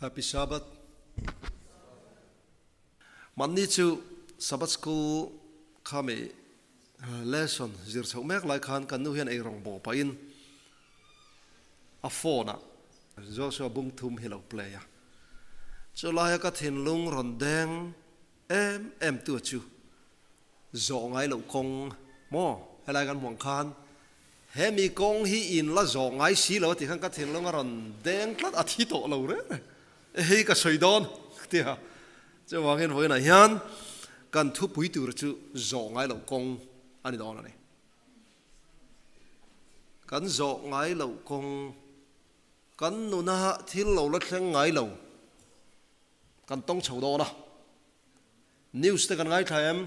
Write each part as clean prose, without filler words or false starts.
Happy Sabbath. Manni chu Sabbath School khami lesson zir chhoh mek lai khan kan nu hian ei rawng bawh pahin a phone ah Joshua bung thum hi lo play a. Chulaia ka thinlung rawn deng em em tu chu zawh ngai loh kawng maw helai kan hmuh ang khan He mi kawng hi in la zawh ngai si lo a tih khan ka thinlung a rawn deng tlat a thi tawh lo reng reng. E hei ka sawi dawn ka ti a, chuvangin vawiinah hian kan thupui tur chu zawh ngai loh kawng a ni dawn a ni. Kan zawh ngai loh kawng, kan nuna thil lo la thleng ngai lo kan tawng chho dawn a. News te kan ngaithla em?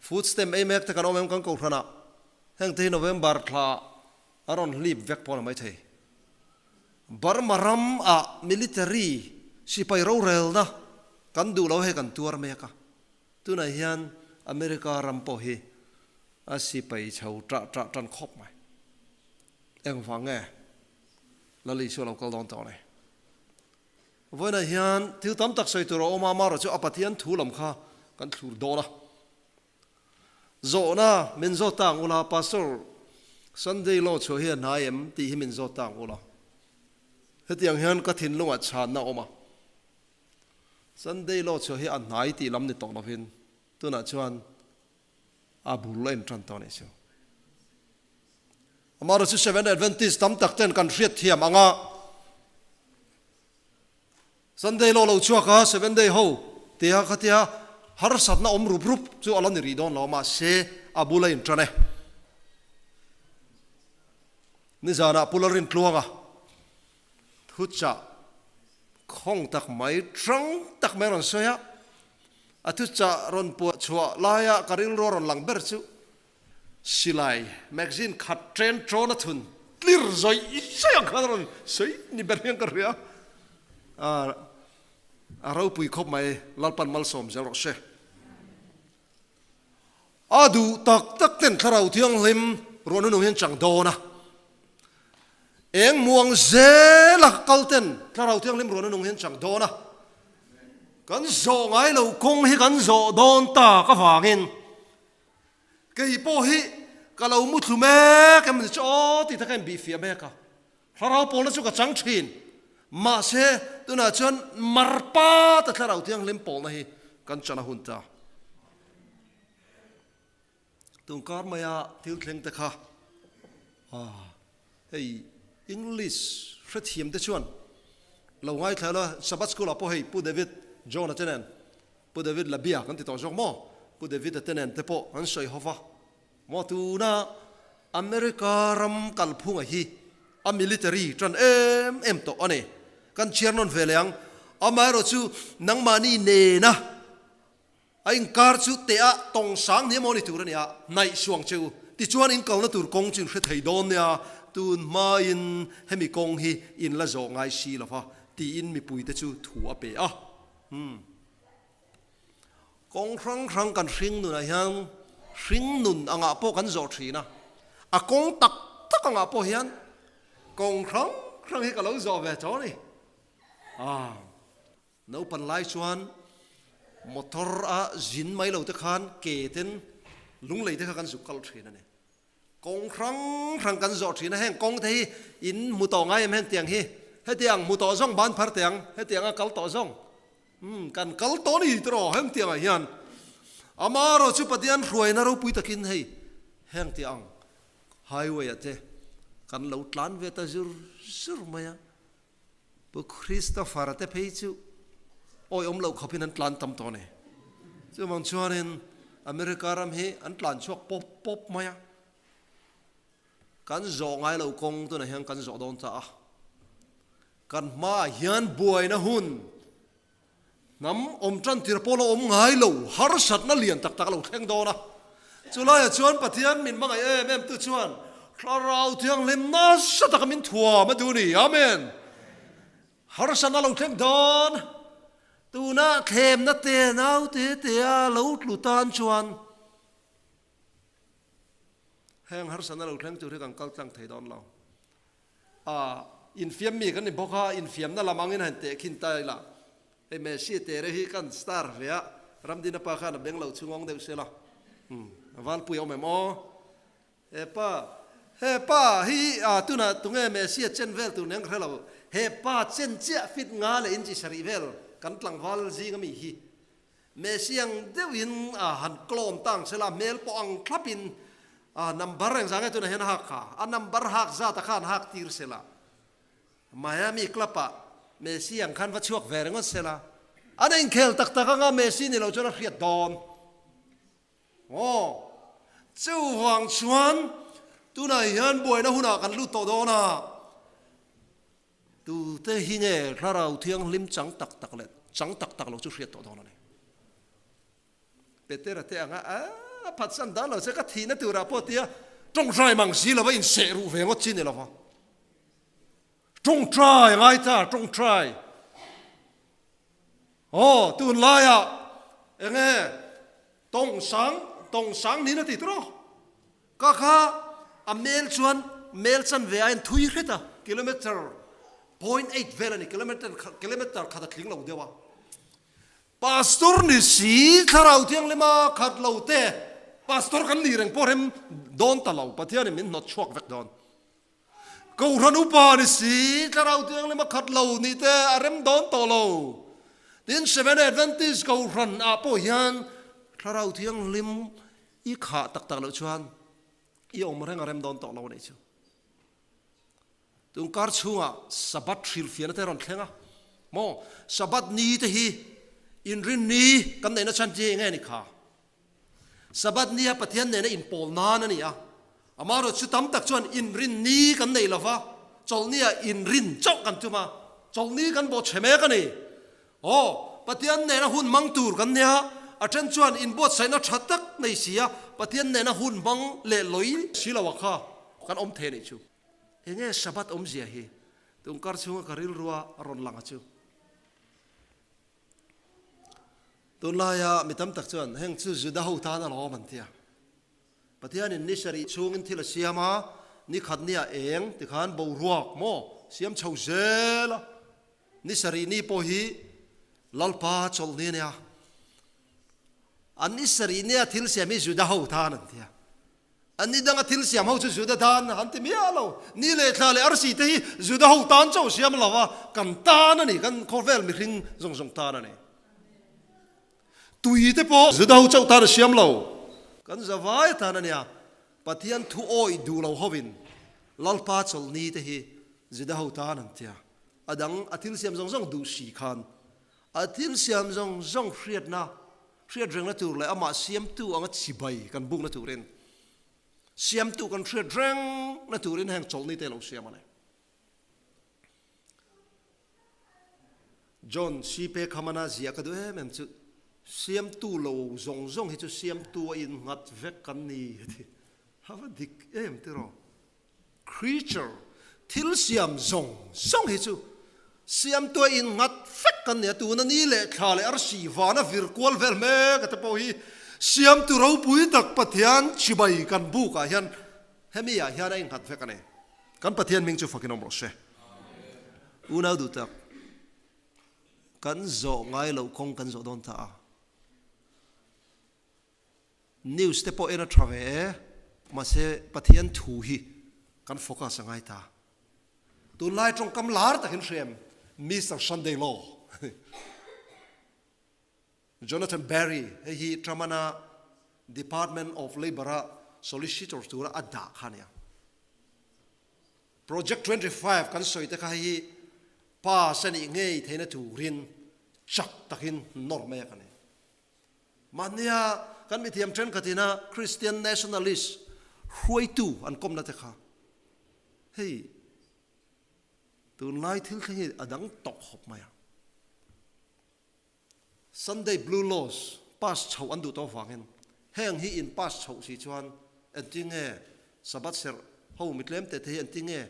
Food stamp ei mek te kan awm em kan kohhranah? Heng te hi November thla a rawn hlip vek pawh a ni maithei. Burma ram ah military sipai rorelna kan duh lo hei kan tuar mek a. Tunah hian America ram pawh hi a sipai chho ṭah ṭah ṭan khawp mai. Engvang nge Lal Isua lo kal dawn tawh a ni? Vawiinah hian thil tam tak sawi tur a awm a, amaherawh chu a Pathian thu lam kha kan thlur dawn a. Zawhna min zawt ta ang ula, Pastor, Sunday law chhuah hi a hnai em? tih hi min zawt ta ang ula. Hetiang hian ka thinlungah chhanna a awm a. Sunday law chhuah hi a hnai tih lam ni tawh lovin tunah chuan a bul a intan tawh a nih chu. Amaherawh chu Seventh Adventist tam tak ten kan hriat thiam ang a, Sunday law lo chhuak a, Seventh Day ho tia khatia harsatna awm rup rup chu a la ni rih dawn lo, mahse a bul a intan e. Nizanah Pu Lalrintluanga thuchah khawng tak mai, hrang tak mai a rawn sawi a, A thuchah rawn puah chhuah laia ka rilru a rawn lang ber chu silai magazine khat ṭen ṭawn a thun tlir zawih zawih ang khan a rawn sawi ni ber hian ka hria. A ropui khawp mai, Lalpan malsawm zel rawh se. A duh tak tak ten Thlarau Thianghlim ruahna nung hian chang dawn a. Eng muang zela kal ten Thlarau Thianghlim ruahna nung hian chang dawn a. Kan zawh ngai lo kawng hi kan zawh dawn tak avangin kei pawh hi ka lo mu thlu mek em ni chu aw tih te kha inbihfiah mek a. Thlarau pawlna chu ka chang thin. Mahse tunah chuan marpa ta Thlarau Thianghlim pawlna hi kan chan a hun ta. Tungkar maia thil thleng te kha hei English hrethiam te chuan lo ngaithla la, Sabbath School ah pawh hei Pu David John a te nen, Pu David Labia kan ti tawh zawk maw, Pu David a te nen te pawh an sawi ho va. Maw tuna America ram kalphunga hi a military tan em em tawh a ni. Kan chhiar nawn ve leh ang. Amaherawh chu nangmahni nena a inkar chu teh a tawng sang ni emaw ni tur a ni a, hnaih suang che u. Tichuan in kalna tur kawng chu in hre thei dawn nia, tun hmain hemi kawng hi in la zawh ngai si lo va tiin mipuite chu thu a pe a. Umm. Kawng hrang hrang kan hring nunah hian hring nun angah pawh kan zawh thin a, a kawng tak tak angah pawh hian kawng hrang hrang hi ka lo zawh ve tawh a ni. Ah, naupan lai chuan motor a zin mai lo te khan ke ten lunglei te kha kan zuk kal thin a ni. Kawng hrang hrang kan zawh thin a, heng kawng te hi in hmu tawh ngai em heng tiang hi? Hetiang hmu tawh zawng ban phar tiang, hetiang a kal tawh zawng. Umm kan kal tawh ni tiraw heng tiangah hian. Amaherawh chu Pathian hruaina ropui takin hei heng tiang highway ah te kan lo tlan ve ta zur zur mai a. Pu Christopher a te phei chu awi awm loh khawpin an tlan tam tawh a ni. Chuvang chuanin America ram hi an tlan chhuak pawp pawp mai a. Kan zawh ngai lo kawng tunah hian kan zawh dawn ta a. Kan hmaah hian buaina hun hnam awm tan tir pawh la awm ngai lo, harsatna lian tak tak a lo thleng dawn a. Chulaiah chuan Pathian min hmangaih em em tu chuan Thlarau Thianghlim nasa taka min thuam a duh ni. Amen. Harsatna a lo thleng dawn. Tuna thlemna te naute te a lo tlu tan chuan heng harsatna lo thleng tur hi kan kal tlang thei dawn lo. A. Infiam mi kan ni bawk a, infiamna lam angin han tehkhin ta ila. Hei Messi tere hi kan star ve a, Ramdina pa khan a beng lo chhungawng deuh sela. Umm, Valpui a awm em aw? He pa, he pa hi a tunah tunge Messi a chen vel tur nen ka hre lo. He pa chen chiah fit nga leh inchi sarih vel kan tlangval zing ami hi. Messi ang deuhin a han clone ta ang sela, hmel pawh ang thlapin a number engzah nge tunah hian a hak kha? A number hak zat a khan hak tir sela. Miami club ah Messi ang khan va chhuak ve ringawt sela. An inkhel tak tak anga Messi ni lo chuan a hriat dawn. Aw, chuvang chuan tunah hian buaina hunah kan lut tawh dawn a, tute hi nge Thlarau Thianghlim chang tak tak leh chang tak tak lo chu hriat tawh dawn a ni. Petera te anga a phatsan dan lo che ka thihna turah pawh tia tawngtai mang si lova inseh ruh ve ngawt chi ni lova. Tawngtai ngai ta, tawngtai. Aw, tunlaiah eng nge tawng sang, tawng sang niin a ti tawh. Ka kha a mel chuan mel chanve a en thui hret a, kilometre 0.8 vel a ni, kilometre kilometre khat a tling lo deuh a. Pastor ni si Thlarau Thianghlima khat lo te, pastor kan ni reng pawh rem dawn ta lo, Pathianin min hnawt chhuak vek dawn. Kohhran upa ni si, Thlarau Thianghlim a khat lo nih te a rem dawn tawh lo. Tin, Seventh Adventist Kohhran ah pawh hian Thlarau Thianghlim i khah tak tak loh chuan i awm reng a rem dawn tawh lo a nih chu. Tun kar chhungah Sabbath hrilhfiahna te a rawn thleng a, maw? Sabbath ni te hi inrin ni kan neihna chhan chi enge ni kha? Sabbath nia Pathian nena inpawl nan a ni a, amaherawhchu chu tam tak chuan inrin ni kan nei lo va, chawlhnia inrin chauh kan tum a, chawlhni kan bawh chhe mek a ni. Aw, Pathian nena hun hmang tur kan nia, a then chuan inbuatsaihna tha tak nei si a, Pathian nena hun hmang leh lawi si lo a kha kan awm thei a nih chu. Enge Sabbath awmzia hi? Tungkar chhunga ka rilrua rawn lang a chu. Tunlaia mi tam tak chuan heng chu Juda ho tan a lawm an ti a. Pathianin ni sarih chhungin thil a siam a, ni khat nia eng tikhan boruak maw siam chho zel a. Ni sarih ni pawh hi Lalpa chawlhni a nia. An ni sarih nia thil siam hi Juda ho tan an ti a. An ni danga thil siam ho chu Juda tan an ti miah lo. Ni leh thla leh arsi te hi Juda ho tan chauh siam lo a, kan tan a ni, kan khawvel mihring zawng zawng tan a ni. Tui te pawh Juda ho chauh tan a siam lo. Kan zavai tan a nia, Pathian thu awih duh lo hovin Lalpa chawlhni te hi Juda ho tan an tia. A dang a thil siam zawng zawng duh si khan a thil siam zawng zawng hriatna Hriat rengna tur leh amah siamtu anga chibai kan bukna turin, siamtu kan hriat rengna turin heng chawlhni te lo siam a ni. John C. Pekhamana ziah ka duh em em chu, Siamtu lo zawng zawng hi chu siamtu a innghat vek kan ni a ti. A va dik em tiraw? Creature, thil siam zawng zawng hi chu siamtua innghat vek kan ni a, tuna ni leh thla leh arsi vana vir kual vel mek a te pawh hi siamtu ropui tak Pathian chibai kan bukah hian hemi ah hian a innghat vek a ni. Kan Pathian hming chu fakin awm rawh se. Unau duh tak, kan zawh ngai loh kawng kan zawh dawn ta a. News te pawh en a tha ve e, mahse Pathian thu hi kan focus a ngai ta. Tunlai tawngkam lar takin hria em? Mister Sunday Law. Jonathan Barry hei hi Tramana Department of Labour a solicitor tura a dah kha a nia. Project 25 kan sawi te kha hei hi pass a nih ngei theihna turin chak takin nawr mek a ni. Mahnia kan mithiam thenkhatina Christian Nationalist hruaitu an kawmna te kha hei tunlai thil thleng hi a dang tawh khawp mai a. Sunday Blue Laws pass chhoh an duh tawh avangin heng hi in pass chhoh si chuan engtinge Sabbath serh ho mitlem te te hi engtinge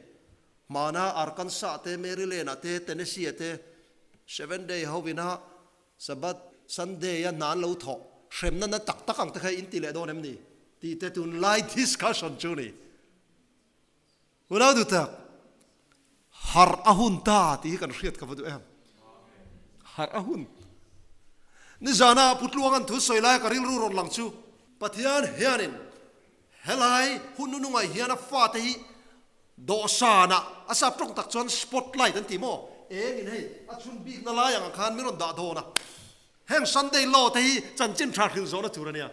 hmana Arkansas te, Maryland ah te, Tennessee ah te Seventh Day hovina Sabbath, Sunday a hna an lo thawh hremna na tak tak ang te kha in ti leh dawn em ni? tih te tunlai discussion chu ni. Unau duh tak, Harh a hun ta tih hi kan hriat ka va duh em? Harh a hun. Nizana Pu Tluanga'n thu sawi laia ka rilru rawn lang chu Pathian hianin helai hun nunungah hian a fate hi dawhsanah a sap tawng tak chuan spotlight an ti maw? Engin hei a chhun bikna lai angah khan min rawn dah dawn a. Heng Sunday law te hi chanchin tha hrilh zawhna tur a nia.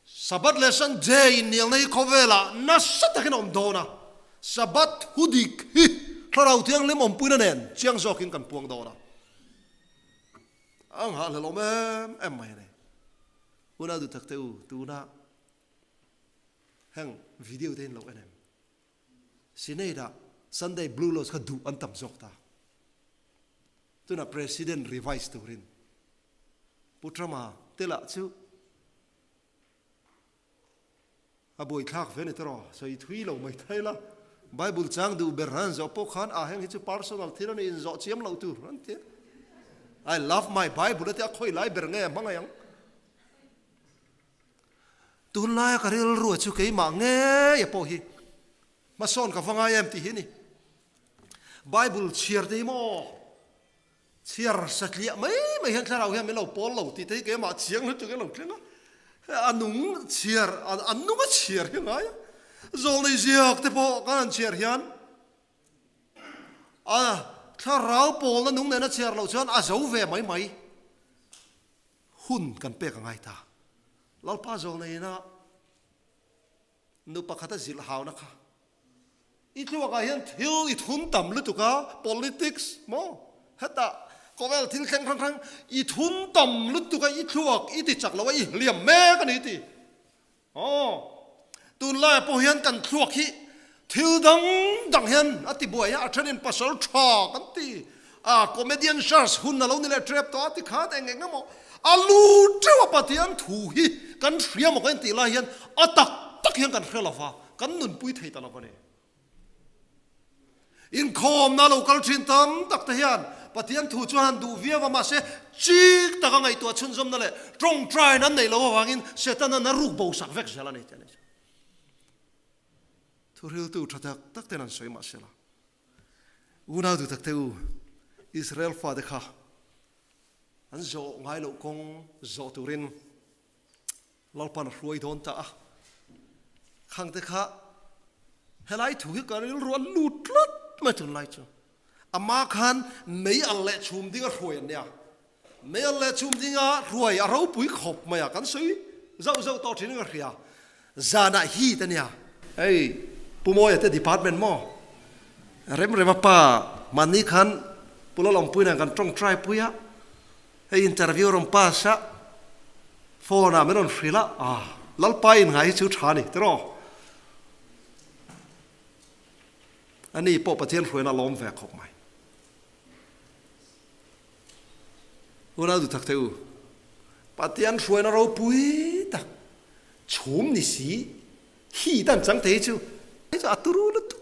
Sabbath leh Sunday innialna hi khawvelah nasa takin a awm dawn a, Sabbath hu dik hi Thlarau Thianghlim awmpuina nen chiang zawkin kan puang dawn a. A nghahhlelawm em em mai a ni. Unau duh tak te u, tuna heng video te in lo en em? Senate-ah Sunday Blue Laws kha duh an tam zawk ta. Tunah President revise turin Pu Trump-a te lah chu a buaithlak ve ni tawh, sawi thui lo mai thei la. Bible chang duh ber han zawh pawh khan a heng hi chu personal thil a ni, inzawh chiam loh tur an ti a. I love my Bible a ti a, khawi lai ber nge a hmang ang? Tunlaia ka rilru chu keimah ngei a pawh hi hmasawn ka va ngai em tih hi a ni. Bible chhiar te hi maw chhiar satliah mai mai hian thlarau hian min lo pawl lo tih te hi keimah chiang lutuk hian lo thleng a. A nung chhiar, a nung a chhiar hi a ngai a. Zawlnei ziak te pawh kan han chhiar hian a thlarau pawlna nung nena chhiar loh chuan a zo ve mai mai. Hun kan pek a ngai ta. Lalpa zawlneina nu pakhat a zilh hauna kha i thluakah hian thil i thun tam lutuk a, politics maw hetah khawvel thil thleng hrang hrang i thun tam lutuk a, i thluak i ti chak lo a, i hliam mek a ni ti. Aw, tunlaiah pawh hian kan thluak hi thil dang dang hian a ti buai a, a thenin pasal tha kan ti a, comedian search hun a lo ni leh tep tawh a ti khan eng eng emaw a lu teuh a Pathian thu hi kan hria maw kan tih lai hian a tak tak hian kan hre lova, kan nunpui thei ta lo a ni. Inkhawmna lo kal thin tam tak te hian Pathian thu chu han duh viau a, mahse chik taka ngaihtuah chhunzawmna leh tawngtaina an neih loh avangin Setana na ruk bo sak vek zel a ni tih a ni. Thuhriltu tha tak tak ten an sawi mahse la, unau duh tak te u, Israel fate kha an zawh ngai loh kawng zawh turin Lalpan a hruai dawn ta a, khang te kha helai thu hi ka rilru a lut tlat mai tunlai chu. Ama khan mei al leh chhum ding a hruai an nia, mei al leh chhum ding a hruai a ropui khawp mai a, kan sawi zauh zauh tawh thin in ka hria, zanah heat a nia. Hei Pu Mawia te department maw? Remrema pa mahni khan Pu Lalawmpuii nen kan tawngtai pui a, Hei interview rawn pass a, phone ah min rawn hrilh a, ah Lalpa in ngai hi chu tha a ni tiraw? Ani pawh Pathian hruaina a lawm ve khawp mai. Unau duh tak te u, Pathian hruaina ropui tak chhum ni si hi dan chang thei chu hei chu a turu lutuk,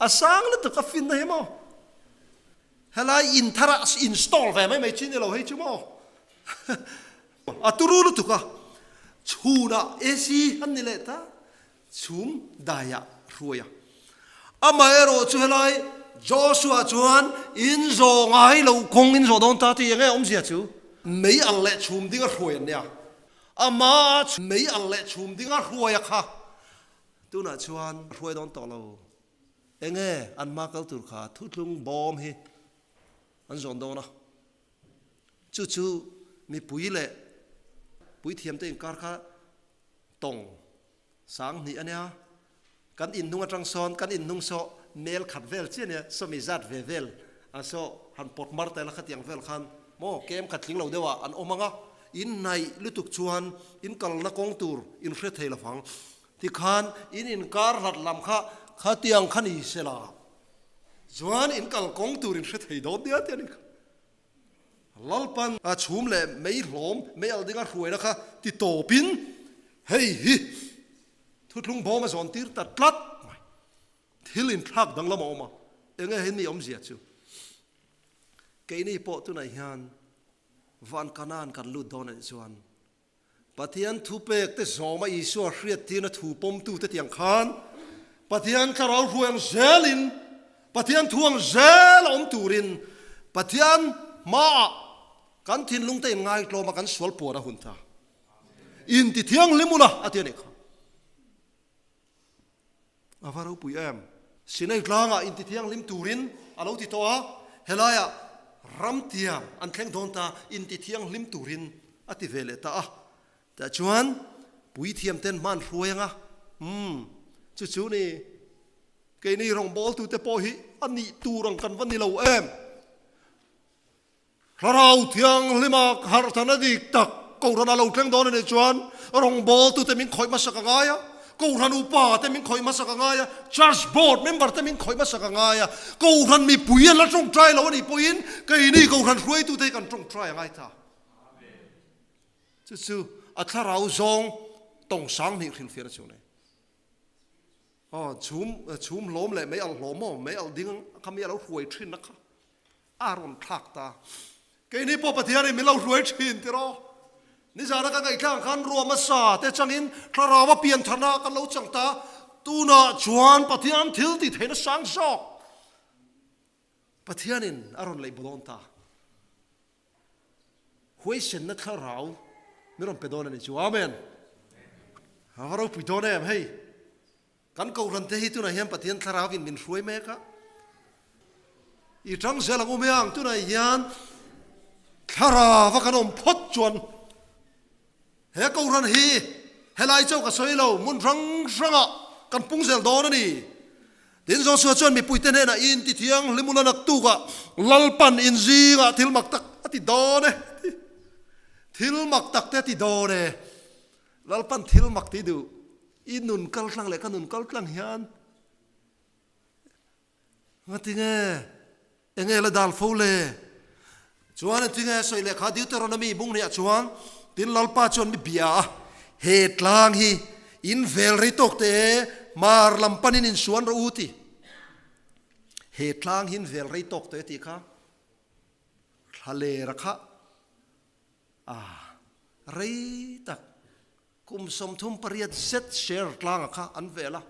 a sang lutuk a finna hi maw? Helai in thar ah install ve mai mai chi ni lo hei chu maw? A turu lutuk a, chhun ah AC an ni leh ta, chhum dai ah hruai a. Amaherawh chu helai Joshua chuan in zawh ngai lo kawng in zawh dawn ta tih enge awmzia chu? Mei al leh chhum ding a hruai an nia, amah mei al leh chhum ding a hruai a kha tunah chuan a hruai dawn tawh lo. Enge an hma kal tur kha thuthlung bawm hi an zawn dawn a, chu chu mipui leh puithiamte inkar kha tawng sang hnih a nia, kan inhnung atang sawn kan inhnung saw mel khat vel chiah a nia, sawmi zat ve vel a saw han pawt mar ta ila khatiang vel khan maw kem khat tling lo deuh ah an awm ang a, in hnaih lutuk chuan in kalna kawng tur in hre thei lovang. Tikhan in inkar hlat lam kha khatiang kha ni se la, chuan in kalkawng tur in hre thei dawn nia tih a ni kha. Lalpan a chhum leh mei hlawm, mei al dinga hruaina kha ti tawpin hei hi thuthlung bawm a zawn tir ta tlat mai. Thil inthlak danglam a awm a, enge hei mi awmzia chu? Keini pawh tunah hian van Kanaan kan lut dawn a nih chuan Pathian thupek te zawma Isua hriattirna thu pawmtute tiang khan Pathian thlarau hruai ang zelin Pathian thuang zel a awm turin Pathian hmaah kan thinlung te in ngaitlawm a kan sual puan a hun ta. In ti thianghlim ula a ti a nih kha. A va ropui em! Sinai tlangah in ti thianghlim turin a lo ti tawh a, helaiah ramtiang an thleng dawn ta, in ti thianghlim turin a ti ve leh ta a. Tah chuan puithiam ten hman hruai anga, Umm, chu chu ni, keini rawngbawltute pawh hi a nih tur ang kan va ni lo em? Thlarau Thianghlima harhthana dik tak Kohhran a lo thleng dawn a nih chuan rawngbawltute min khawih hmasak a ngai a, Kohhran upa te min khawih hmasak a ngai a, Church Board member te min khawih hmasak a ngai a, Kohhran mipui an la tawngtai lo a nih pawhin keini Kohhran hruaitute hi kan tawngtai a ngai ta. Chu chu a thlarau zawng tawng sang hnih hrilhfiahna chu a ni. Aw, chhum, chhum hlawm leh mei alh hlawm aw, mei alh ding kha mi a lo hruai thin a kha a rawn thlak ta. Keini pawh Pathianin min lo hruai thin tiraw? Nizana ka ngaihthlak ang khan ruah hmasa te changin thlarau a pian tharna kan lo chang ta, tunah chuan Pathian thil tih theihna sang zawk Pathianin a rawn leih baw dawn ta. Huaisenna thlarau min rawn pe dawn a ni chu. Amen. A va ropui dawn em hei. Kan kohhran te hi tunah hian Pathian thlarau in min hruai mek a. I tang zel ang u mai ang tunah hian thlarau a kan awm phawt chuan he kohhran hi helai chauh ka sawi lo hmun hrang hrangah kan pung zel dawn a ni. Tin, Joshua chuan mipuite hnenah, In ti thianghlim ula naktukah Lalpan in zingah thil mak tak a ti dawn e. Thil mak tak te a ti dawn e. Lalpan thil mak ti duh. I nun kal tlang leh ka nun kal tlang hian ngatinge enge la dal fo le? Chuan engtinge sawi leh kha Deuteronomy bung hniah chuan tin Lalpa chuan mi bia a, he tlang hi in vel rei tawk te e, mar lam panin in suan rawh u ti. He tlang hi in vel rei tawk te tih kha thla lera kha a rei tak Kum 38 zet share tlanga kha an vel a,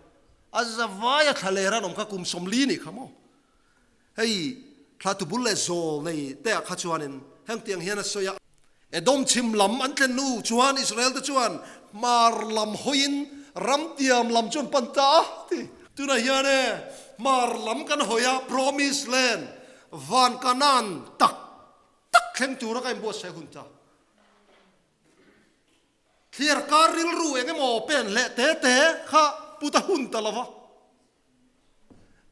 a zavaia thla ler an awm kha kum 40 nih kha maw? Hei thla tubul leh zawl nei te ah kha chuanin hengtiang hian a sawi a. Edom chhim lam an thlen hnu chuan Israel te chuan hmar lam hawiin ram tiam lam chu an pan ta a ti. Tunah hian e hmar lam kan hawi a, Promise Land, van Canaan tak tak thleng tura ka inbuatsaih hun ta. Thliar kar rilru eng emaw pen leh te te kha put a hun ta lo va,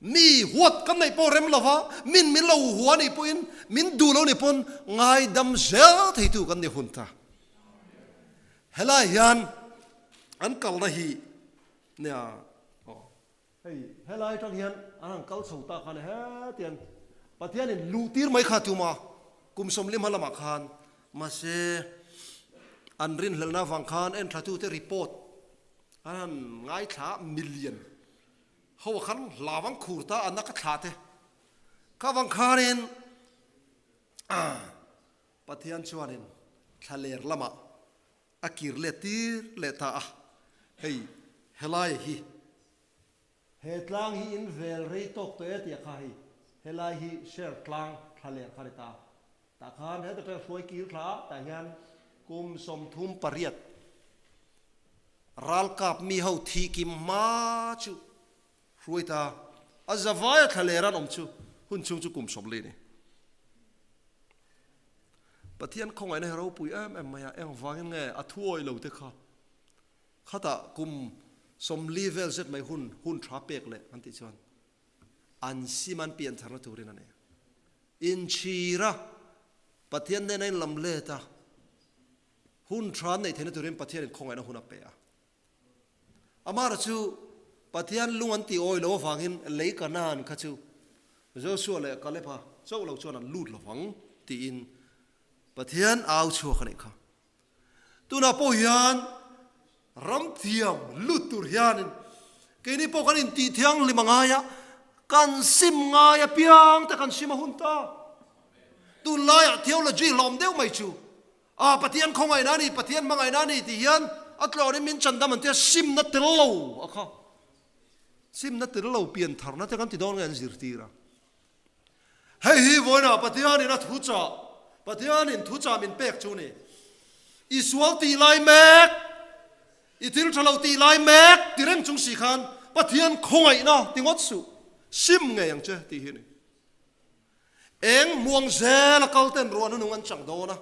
mi huat kan neih pawh rem lo va, min min lo hua nih pawhin min duh lo nih pawn ngaidam zel theitu kan ni hun ta. Helai hian an kalna hi nia aw hei helai atang hian an han kal chho ta khan hetiang Pathianin luh tir mai kha tuma kum 40 hma lamah khan mahse an rinhlelhna avang khan enthatute report an han ngaithla million ho a khan hlau ang khur ta an a ka thlah te kha avang khanin Pathian chuanin thlaler lamah a kir let tir leh ta a, hei helai hi he tlang hi in vel rei tawk tawh e tih a kha hei helai hi share tlang thla ler kha a ni ta tah khan heta tang hruai kir thla a tah hian kum 38 ralkap mi ho thih kim hma chu hruai ta a zavaia thla ler an awm chu hun chhung chu kum 40 ni. Pathian khawngaihna hi ropui em em mai a, engvangin nge a thuawi lo te kha khatah kum 40 vel zet mai hun hun tha pek leh an tih chuan an sim an pian tharna turin a ni. Inchhira Pathian nena in lam let a, hun tha an neih theihna turin Pathianin khawngaihna hun a pe a. Amara chu Pathian lung an tih awi lo avangin lei Kanaan kha chu Joshua leh Kaleb-a chauh lo chuan an lut lovang tiin Pathian au chhuak a nih kha. Tunah pawh hian ram thiam lut tur hianin keini pawh kan intih thianghlim a ngai a, kan sim ngai apiang te kan sim a hun ta. Tunlaiah theology hlawm deuh mai chu A Pathian khawngaihna a ni, Pathian hmangaihna a ni tih hian a tlawrin min chandam an tia simna tel lo a kha. Simna tel lo pian tharna te kan ti dawn nge an zirtir a. Hei hi vawiinah Pathianin a thuchah, Pathianin thuchah min pek chu ni. I sual tih lai mek, i thil tha lo tih lai mek ti reng chung si khan Pathian khawngaihna ti ngawt suh, sim ngei ang che tih hi a ni. Eng muang zela kal ten ruahna nung an chang dawn a,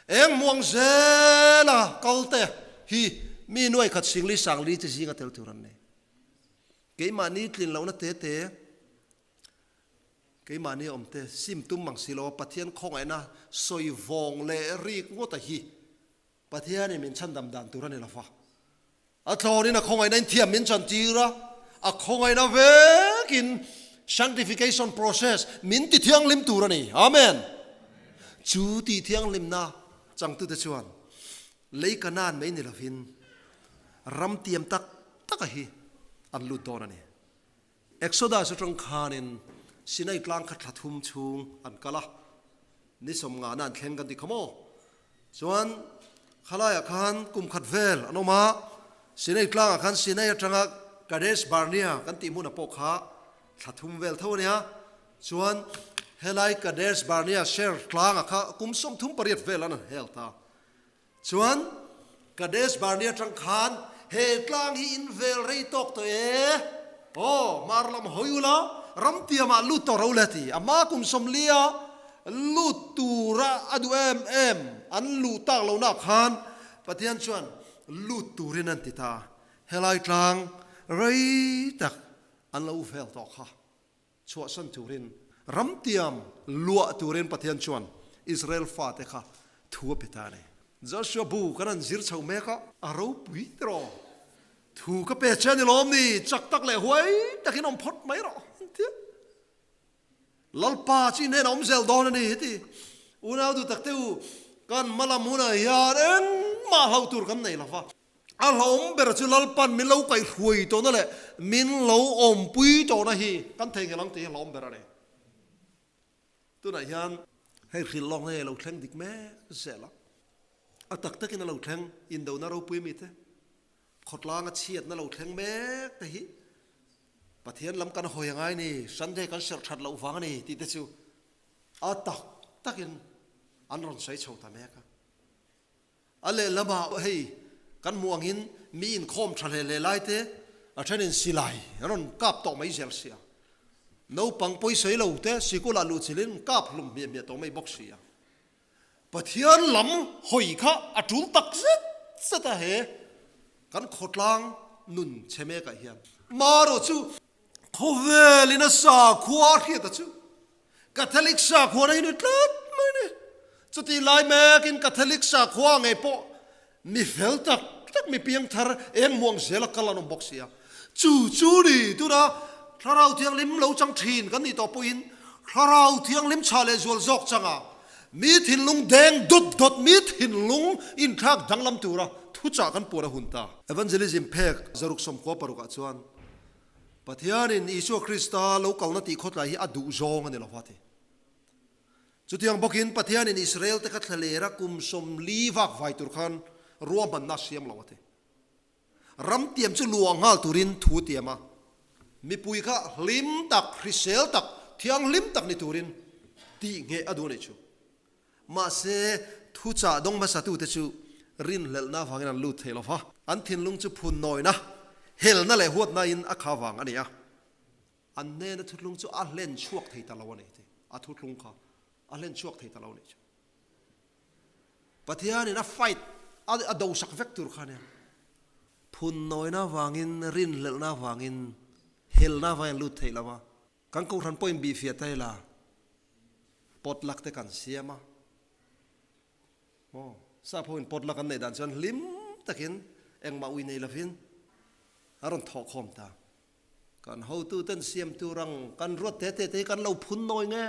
eng muang zela kal te hi mi nuai khat singli sangli chi zinga tel tur an ni. Keimahni tlin lohna te te, keimahni awm te sim tum mang si lo a, Pathian khawngaihna sawi vawng leh rik ngawt a hi Pathianin min chhandam dan tur a ni lo va. A thlawnin a khawngaihna in thiam min chantir a, a khawngaihna vekin sanctification process min ti thianghlim tur a ni. Amen. Chu tih thianghlimna changtute chuan lei Kanaan mai ni lovin ram tiam tak taka hi an lut dawn a ni. Exodus atang khanin Sinai tlang kha thla thum chhung an kal a, ni sawmngana an thleng kan ti kha maw? Chuan khalaiah khan kum khat vel an awm a, Sinai tlangah khan Sinai atanga Kadesh Barnea kan tih hmunah pawh kha thla thum vel tho a nia. Chuan helai Kadesh Barnea Ser tlangah kha kum 38 vel an han hel ta. Chuan Kadesh Barnea atang khan he tlang hi in vel rei tawk tawh e, aw mar lam hawi ula ram tiamah lut tawh ro le ti. A hma kum sawmlia lut tura a duh em em an luh tak lohna khan Pathian chuan lut turin an ti ta. Helai tlang rei tak an lo vel tawh kha. Chhuahsan turin, ramtiam luah turin Pathian chuan Israel fate kha thu a pe ta a ni. Joshua bu kan han zir chho mek a, a ropui tiraw? Thu ka pe che a ni lawm ni? Chak tak leh huai takin awm phawt mai rawh, an ti a. Lalpa chi hnenah awm zel dawn a ni, heti unau duh tak te u, kan hma lam hunah hian engmah hlauh tur kan nei lo va. A hlauhawm ber chu Lalpan min lo kaihhruai tawhna leh min lo awmpui tawhna hi kan theihnghilh ang tih hi hlauhawm ber a ni. Tunah hian hei hrilh lawk nge lo thleng dik mek zel a, a tak takin a lo thleng indona ropui mite, khawtlanga chhiatna lo thleng mek te hi Pathian lam kan hawi angai ni, Sunday kan serh that loh vang a ni tih te chu a tak takin an rawn sawi chho ta mek a. A lehlamah hei kan hmuh angin mi inkhawm tha hle hle lai te a thenin silai an rawn kap tawh mai zel sia. Naupang pawisawi lo te sikulah luh chilhin kap hlum hmiah hmiah tawh mai bawk sia. Pathian lam hawi kha a tul tak zet zet a he kan khawtlang nun chhe mekah hian. Marawh chu khawvelin a sakhua a hriat a chu. Catholic sakhua na hi ni tlat mai ni. Chutih lai mekin Catholic sakhua ngei pawh mi fel tak tak mi piangthar eng muang zela kal an awm bawk si a. Chu chu ni tuna Thlarau Thianghlim lo chang thin kan nih tawh pawhin Thlarau Thianghlim chhah leh zual zawk changa mi thinlung deng dawt dawt mi thinlung inthlak danglam tura thuchah kan puan a hun ta. Evangelism phek zaruk 16 ah chuan Pathianin Isua Krista lo kalna tih khawtlai hi a duh zawng a ni lo va ti. Chutiang bawkin Pathianin Israelte kha thlalera kum 40 vak vai tur khan ruahmanna a siam lo a ti. Ram tiam chu luah nghal turin thu a tiam a, mipui kha hlim tak, hrisel tak, thianghlim tak ni turin tih ngheh a duh a nih chu. Mahse, thuchah dawng hmasatute chu rinhlelhna avangin an lut thei lo va, an thinlung chu phunnawina, helna leh huatnain a kha vang a ni a, an hnena thuthlung chu a hlen chhuak thei ta lo a ni tih a thuthlung kha a hlen chhuak thei ta lo a nih chu. Pathianin a fight a dosak vek tur kha a nia. Phunnawina avangin, rinhlelhna avangin, helna avangin an lut thei lo va. Kan kohhran pawhin bihfiah ta ila potluck te kan siam a, maw? Sap hoin potluck an neih dan chuan hlim takin engmah ui nei lovin a rawn thawh khawm ta. Kan hotuten siam tur ang kan ruat te te te hi kan lo phun nawi nge?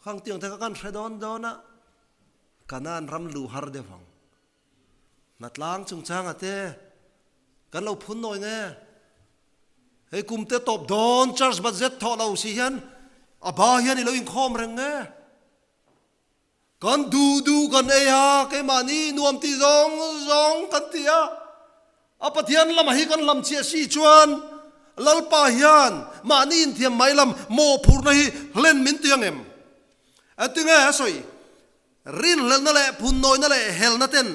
Khang tiang te kha kan hre dawn dawn a, Kanaan ram luh har deuh ang. Hnatlang chungchanga te kan lo phun nawi nge? Hei kum te tawp dawn church budget thawh lo si hian a ba hian i lo inkhawm reng nge? Kan duh duh kan ei a, keimahni nuam ti zawng zawng kan ti a, a Pathian lamah hi kan hlam chiah si chuan. Lalpa hian mahni inthiam mai lam mawhphurhna hi hlen min ti ang em? Engtinge a sawi? Rinhlelhna leh phunnawina leh helna ten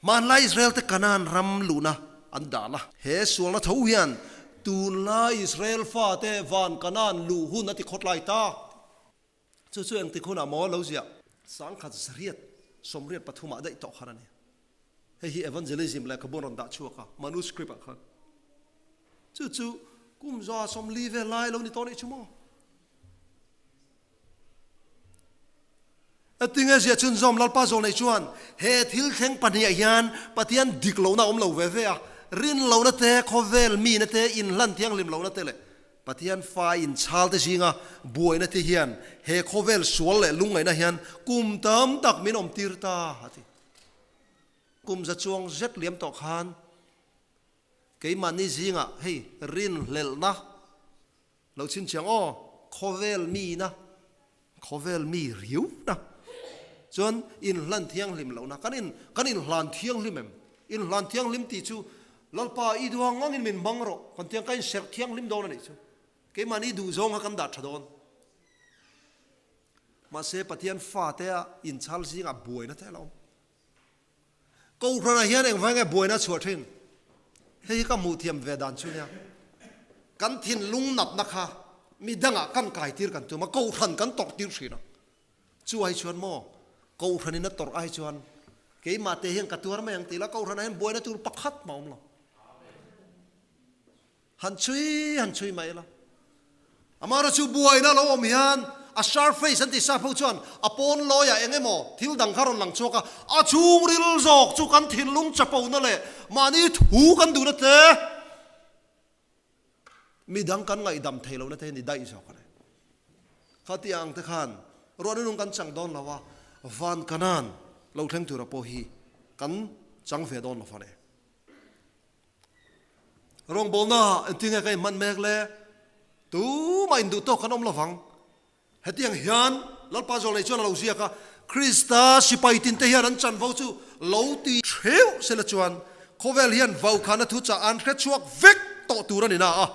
hmanlai Israel te Kanaan ram luhna an dan a. He sualna tho hian tunlai Israel fate van Kanaan luh hun a ti khawtlai ta. Chu chu engtik hunah maw lo ziah? 1983 ah daih tawh khan a ni. Hei hi Evangelism lehkhabu an rawn dah chhuak a, manuscript ah khan. Chu chu kum 140 vel lai lo ni tawh nih chu maw? Atinge ziah chhunzawm Lalpa zawh nei chuan he thil thleng pahniah hian Pathian dik lohna a awm lo ve ve a, rin lohna te, khawvel mihna te, inhlan thianghlim lohna te leh Pathian fa inchhal te zinga buaina te hian he khawvel sual leh lungngaihna hian kum tam tak min awm tir ta a ti. Kum za chuang zet liam tawh khan keimahni zingah hei rinhlelhna Lo chhinchhiang aw, khawvel mina, khawvel mi riuna chuan inhlan thianghlim lohna, kan in kan inhlan thianghlim em? Inhlan thianghlim tih chu Lalpa i duh ang angin min hmang rawh, kan tiang ka inserh thianghlim dawn a nih chu. Keimahni duhzawng kha kan dah tha dawn. Mahse Pathian fate-a inchhal zingah buaina te a lo awm. Kohhranah hian engvai nge buaina a chhuah thin? Hei hi ka hmuh thiam ve dan chu nia. Kan thinlung natna kha mi dangah kan kai tir kan tum a, kohhran kan tawrh tir thin a. Chu ai chuan maw, kohhranin a tawrh ai chuan keimah te hian ka tuar mai ang tih la, kohhranah hian buaina tur pakhat mah a awm lo. Han chhui han chhui mai la. Amaherawhchu chu buaina lo awm hian a surface an tih sap ho chuan a pawn lawiah eng emaw thil dang kha rawn lang chhuak a, a chhungril zawk chu kan thinlung chapona leh mahni thu kan duhna te midang kan ngaihdam thei lohna te hi ni daih zawk a ni. Khatiang ang te khan ruahna nung kan chang dawn lo a, van kanan lo thleng tura pawh hi kan chang ve dawn lo fane. Rawngbawlna engtin nge ka inhman mek le? Tumah induh tawk kan awm lovang. Hetiang hian Lalpa Zawlnei chuan a lo ziak a, Krista sipai tinte hian an chanvo chu lo ti theuh sela chuan khawvel hian vaukhana thuchah an hrechhuak vek tawh tur a ni na a,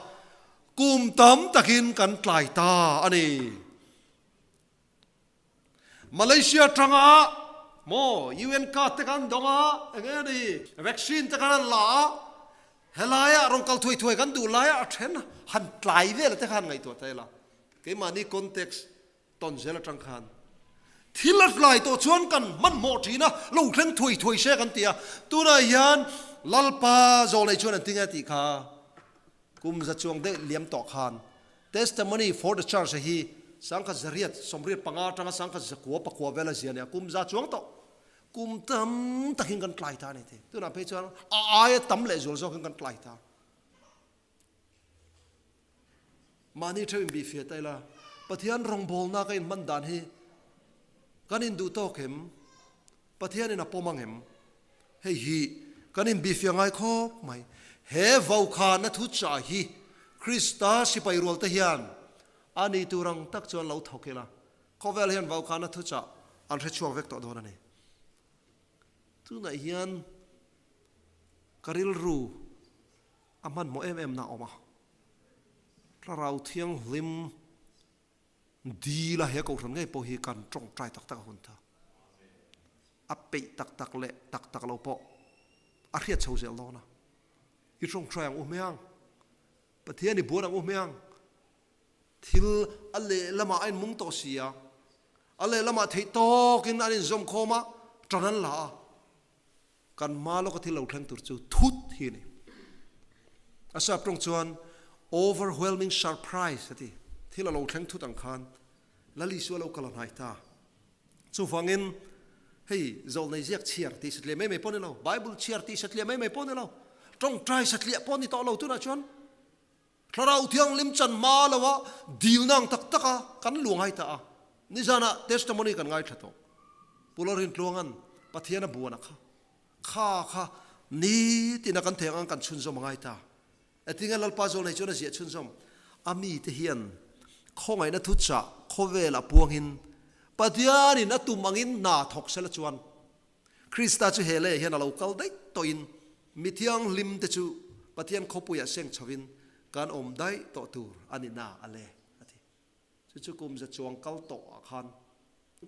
kum tam takin kan tlai ta a ni. Malaysia atanga maw UN card te kan dawng a, eng nge ni vaccine te khan an la a, helaia rawn kal thuai thuai kan duh laia a then han tlai vel te khan ngaihtuah ta ila, keimahni context tawn zel atang khan thil a tlai tawh chuan kan hmanhmawh thin a, lo thleng thuai thuai se kan ti a, tunah hian Lalpa zawlnei chuan an ti nge tih kha kum za chuang deuh liam tawh khan Testimony for the Church hi 1985 atanga 1999 vela zia nia kum za chuang tawh kum tam takin kan tlai ta a ni ti. Tunah phei chuan a aia tam leh zual zawkin kan tlai ta. Mahni theuh in bihfiah ta ila, Pathian rawngbawlna ka inhman dan hi kan induh tawk em? Pathianin a pawm ang em? Hei hi kan inbihfiah ngai khawp mai. He vaukhana thuchah hi Krista sipai rualte hian a ni tur ang tak chuan lo thawk ila, khawvel hian vaukhana thuchah an hre chhuak vek tawh dawn a ni. Tunah hian ka rilru a hmanhmawh em em na a awm a, Thlarau Thianghlim Dil a he kohhran ngei pawh hi kan tawngtai tak tak a hun ta. A peih tak tak leh tak tak lo pawh a hriat chho zel dawn a. I tawngtai ang u hmiang. Pathian i buan ang u hmiang. Thil a lehlamah a inmung tawh si a. A lehlamah theih tawkin an inzawm khawm a, tan an la a. Kan hma lawka thil lo thleng tur chu thut hi a ni. A sap tawng chuan overwhelming surprise a ti. Thil a lo thleng thut ang khan Lal Isua lo kal a hnai ta. Chuvangin hei zawlnei ziak chhiar tih satliah mai mai pawh a ni lo, Bible chhiar tih satliah mai mai pawh a ni lo, tawngtai satliah pawh a ni tawh lo tunah chuan Thlarau Thianghlim chan hma lo a dilna ang tak tak a kan lu ngai ta a. Nizanah testimony kan ngaithla tawh. Pu Lalrintluanga'n Pathian a buan a kha kha kha nitin a kan thei ang ang kan chhunzawm a ngai ta. Etinge Lalpa Zawlnei chuan a ziah chhunzawm a mite hian khawngaihna thuchah khawvel a puangin Pathianin a tum angin hna thawk sela chuan Krista chu he leiah hian a lo kal daih tawhin mi thianghlimte chu Pathian khawpuiah seng chhovin Kan awm daih tawh tur a ni na a le, a ti. Chu chu kum za chuang kal tawh ah khan,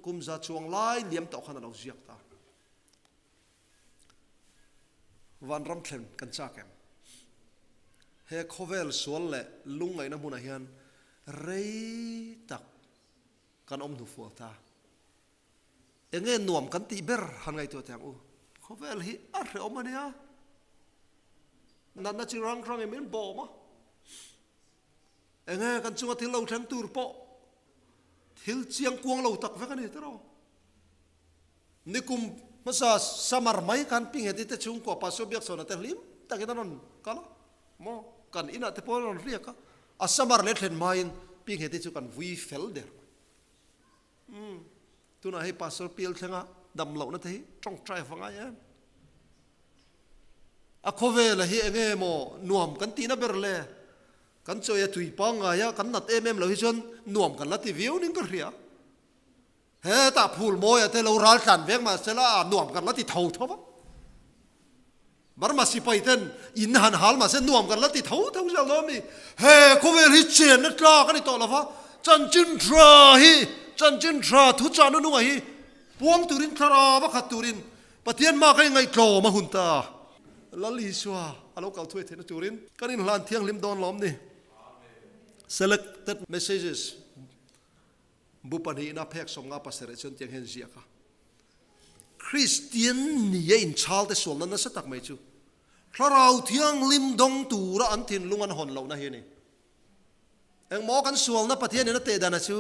kum za chuang lai liam tawh khan a lo ziak ta. Vanram thlen kan chak em? He khawvel sual leh lungngaihna hmunah hian rei tak kan awm hnu fual ta. Enge nuam kan tih ber han ngaihtuah teh ang u. Khawvel hi a hrehawm a nia. Natna chi rang rangin min bawm a. Enge kan chunga thil lo thleng tur pawh thil chiang kuang lo tak vek a ni tiraw. Nikum hmasa summer mai khan Pingheti te chhungkua Pastor Biaksawna te hlim takin an rawn kal a, maw kan inah te pawh an rawn riak a, a summer leh thlen hmain Pingheti chu kan vui fel der mai. Umm tunah hei Pastor Pial thlenga dam lohna te hi tawngtai a va ngai em? A khawvela hi enge maw nuam kan tihna ber le? Kan chawi a tui pangngai a, kan nat em em lo hi chuan nuam kan la ti viau ning ka hria. Hetah phul mawia te lo ral tlan vek mah sela a nuam kan la ti tho tho va. Burma sipai ten in han hal mah se nuam kan la ti tho tho zel dawn mi. He khawvel hi chenna tlak a ni tawh lova, chanchin tha hi, chanchin tha thu chahna nungah hi puang turin thlarau a khat turin Pathian mah kan ingaihtlawm a hun ta. Lal Isua a lo kal thuai theihna turin kan inhlan thianghlim dawn lawm ni. Selected Messages. Bu pahnihna phek 57 chuan tiang hian ziak a, Kristian nia inchhalte sualna nasa tak mai chu Thlarau Thianghlim dawng tura an thinlung an hawn lohna hi a ni. Engmaw kan sualna Pathianin a teh dana chu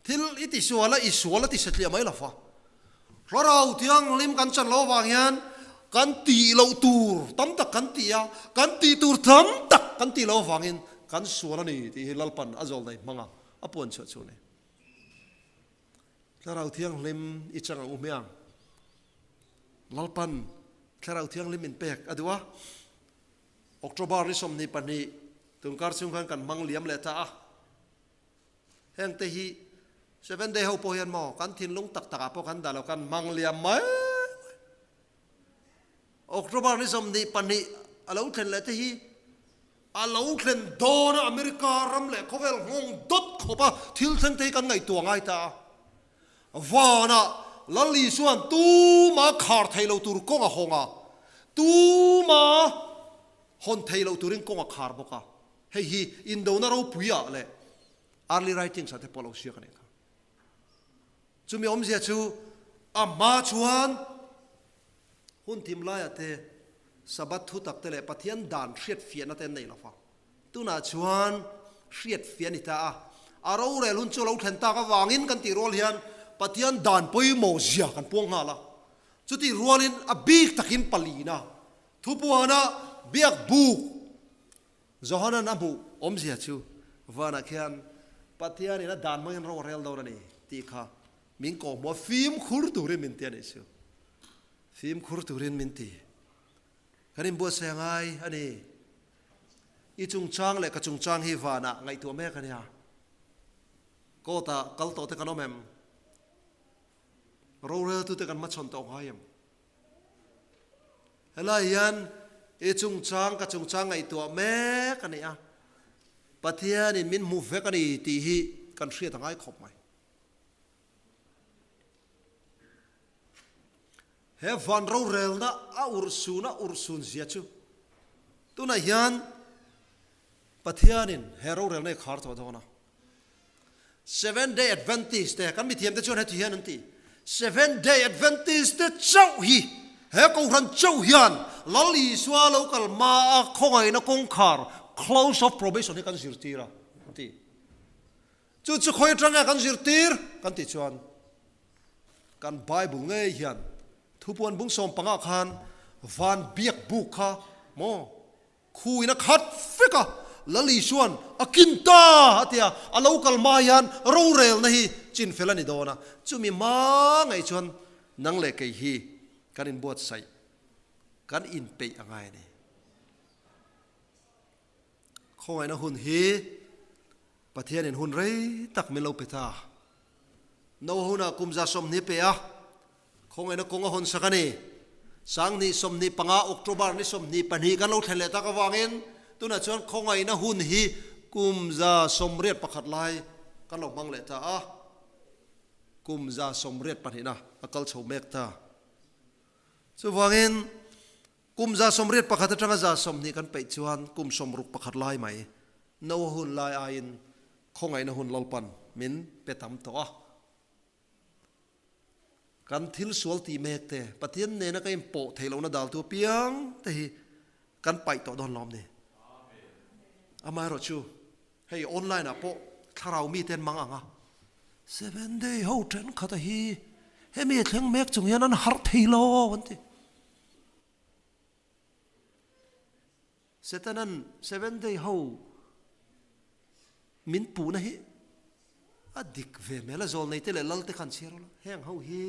thil i ti sual a, i sual a ti satliah mai lo fa. Thlarau Thianghlim kan chan loh avang hian kan tih loh tur tam tak kan ti a, kan tih tur tam tak kan tih loh avangin kan sual a ni tih hi Lalpan a zawlnei hmang a, a puan chhuah chu a ni. Thlarau Thianghlim i chang ang u hmiang. Lalpan Thlarau Thianghlim in pek a duh a. October ni 22 tunkar chhung khan kan hmang liam leh ta a. Heng te hi Seven Day ho pawh hian maw kan thinlung tak takah pawh kan dah lo kan hmang liam mai mai. October ni 22 a lo thlen leh te hi a lo thlen dawn a America ram leh khawvel nghawng dawt khawp a thil thleng te hi kan ngaihtuah ngai ta a. Vanah Lal Isuan tuma khar thei lo tur kawng a hawng a, tuma hawn thei lo turin kawng a khar bawk a. Hei hi indona ropuiah leh early writings ah te pawh lo siak a nih kha. Chumi awmzia chu a hma chuan hun thim laiah te Sabbath thu tak te leh Pathian dan hriatfiahna te an nei lo va. Tunah chuan hriatfiah a ni ta a, a rorel hun chu a lo thlen tak avangin kan tih rual hian Pathian dan pawimawh zia kan puang nghal a. Chutih rualin a bik takin palina thupuana biak buk Johanan a hmuh awmzia chu vanah khian Pathianin a dan hmangin ro a rel dawn a ni tih kha min kawhhmuh a, fimkhur turin min ti a nih chu. Fimkhur turin min ti. Kan inbuatsaih a ngai a ni. I chungchang leh ka chungchang hi vanah ngaihtuah mek a nia. Court-ah kal tawh te kan awm em? Roreltute kan hmachhawn tawh ngai em? Helai hian i chungchang ka chungchang ngaihtuah mek a ni a, Pathianin min hmu vek a ni tih hi kan hriat a ngai khawp mai. He van rorelna a urhsun a urhsun zia chu tunah hian Pathianin he rorelna hi khar tawh dawn a. Seventh Day Adventist te, kan mithiam te chuan heti hian an ti, Seventh Day Adventist te chauh hi, he Kohhran chauh hian Lal Isua lo kal hma a khawngaihna kawngkhar, close of probation, hi kan zirtir a, an ti. Chu chu khawi atang nge kan zirtir? Kan tih chuan kan Bible ngei hian thupuan bung 15 khan van biak buk kha maw Khuin a khat vek a, Lal Isua'n a kin ta a ti a, a lo kal hma hian rorelna hi chin fel a ni dawn a, chumi hma ngei chuan nang leh kei hi kan inbuatsaih, kan inpeih a ngai a ni. Khawngaihna hun hi Pathianin hun rei tak min lo pe ta. Noa hunah kum 120 pe a, Khawngaihna kawng a hawn sak a ni. 2025 October ni 22 kan lo thlen leh tak avangin Tunah chuan khawngaihna hun hi kum 181 lai kan lo hmang leh ta a, kum 182na a kal chho mek ta. Chuvangin kum 181 atanga 20 kan peih chuan kum 61 lai mai Noa hun lai aiin khawngaihna hun Lalpan min pe tam tawh a. Kan thil sual tih mek te, Pathian nena ka inpawh theih lohna daltu apiang te hi kan paih tawh dawn lawm ni. Amaherawh chu hei online ah pawh thlarau mite an mang ang a, Seven day ho thenkhat a hi hemi a thleng mek chung hian an harh thei lo an ti. Setanan Seven day ho min puhna hi a dik ve hmel a, zawlnei te leh lal te khan chhiar ula, heng ho hi